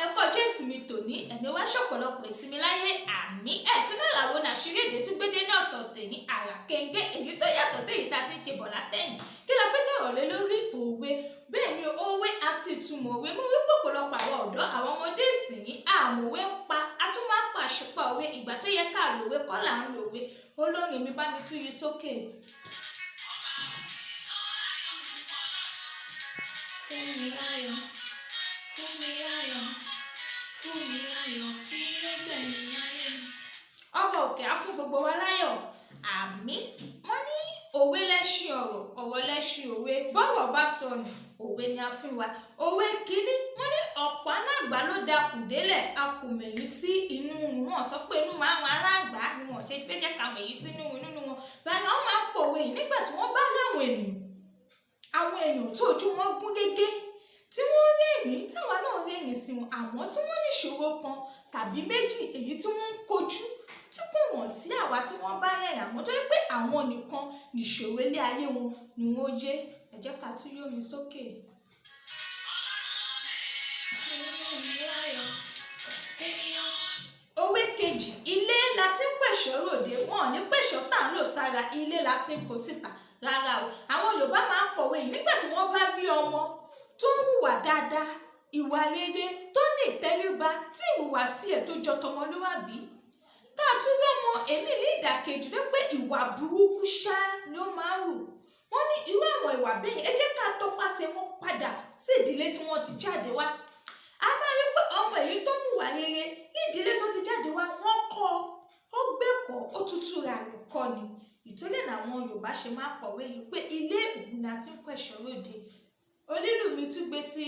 Ẹ̀kọ́ ọjọ́ ìsinmi tòní, ẹ̀mí wá ṣọ̀pọ̀lọpọ̀ ìsinmi láyé, àmì ẹ̀tún náà làwọn àṣírí èdè tún gbédé ní ọ̀sán tòní, àrà kéńgé èyí tó yàtọ̀ sí èyí tá a ti ń ṣe bọ̀ látẹ̀yìn. Kí la fẹ́ sọ̀rọ̀ lé lórí? Òwe. Bẹ́ẹ̀ ni, òwe àti ìtumọ̀ òwe. Mo rí pọ̀pọ̀lọpọ̀ àwọn ọ̀dọ́, àwọn ọmọdé ìsìn, àmọ̀wé pa, a tún máa ń pa àṣùpá òwe. Ìgbà tó yẹ ká lòwe kọ́ là ń lòwe. Olórin mi, bá mi tú yí sókè. Fún mi láyọ̀, fún mi láyọ̀, fún mi láyọ̀, ire gbẹ̀yìn ayé mi. Ọba òkè á fún gbogbo wa láyọ̀, àmín. Wọ́n ní òwe lẹ́ṣin ọ̀rọ̀, ọ̀rọ̀ lẹ́ṣin òwe. Bọ́rọ̀ bá sọnù, òwe ni a fi wá. Òwe kínní, wọ́n ní ọ̀pọ̀ aláǹgbá ló dakùn délẹ̀, a kò mèyí tí inú run. Wọn sọ pé inú máa ń run aláǹgbá ni wọn ṣe fẹ́ jẹ́ ká mọ èyí tí inú run nínú wọn. Báyìí, wọ́n máa ń pòwe yìí nígbà tí wọ́n bá rí àwọn ènìyàn, àwọn èèyàn tó ojú wọn gún régé, tí wọ́n rẹ́rìn-ín, táwa náà rẹ́rìn sí wọn, àmọ́ tí wọ́n ní ìṣòro kan tàbí méjì èyí tí wọ́n ń kojú tí kò wọ̀n sí àwa tí wọ́n bá rẹ́rìn, àmọ́ tó yẹ pé àwọn nìkan nìṣòro ilé ayé wọn ni wọ́n yé. Ẹ jẹ́ ká tún yómi sókè. Fún mi láyọ̀, ènìyàn. Òwe kejì, ilé la ti ń pẹ̀ṣọ́ ròde. Wọn ò ní pẹ̀ṣọ́ tá à ń lò sára, ilé la ti ń kó síta. Rárá o. Àwọn Yorùbá máa ń pòwe yìí nígbà tí wọ́n bá rí ọmọ tó ń hùwà dáadáa, ìwà rere, tó ní ìtẹríba, tí ìhùwàsí ẹ̀ tó jọ tọmọlúwàbí. Tá a tún rí ọmọ èmi ní ìdàkejì tó pé ìwà burúkú ṣá ni ó máa ń hù, wọ́n ní irú àwọn ìwà bẹ́ẹ̀, ẹ jẹ́ ká tọpasẹ̀ wọn padà sí ìdílé tí wọ́n ti jáde wá. A máa rí pé ọmọ èyí tó ń hùwà rere ní ìdílé tó ti jáde wá, wọ́n kọ́ ó, gbẹ̀kọ́ ó, tútù ra rẹ̀ kọ́ ni. Ìtòlẹ̀ làwọn Yorùbá ṣe máa ń pọ̀wé yìí pé ilé òun ni a ti ń kọ́ ẹ̀ṣọ́ ròde. Onílù mi tún gbé sí.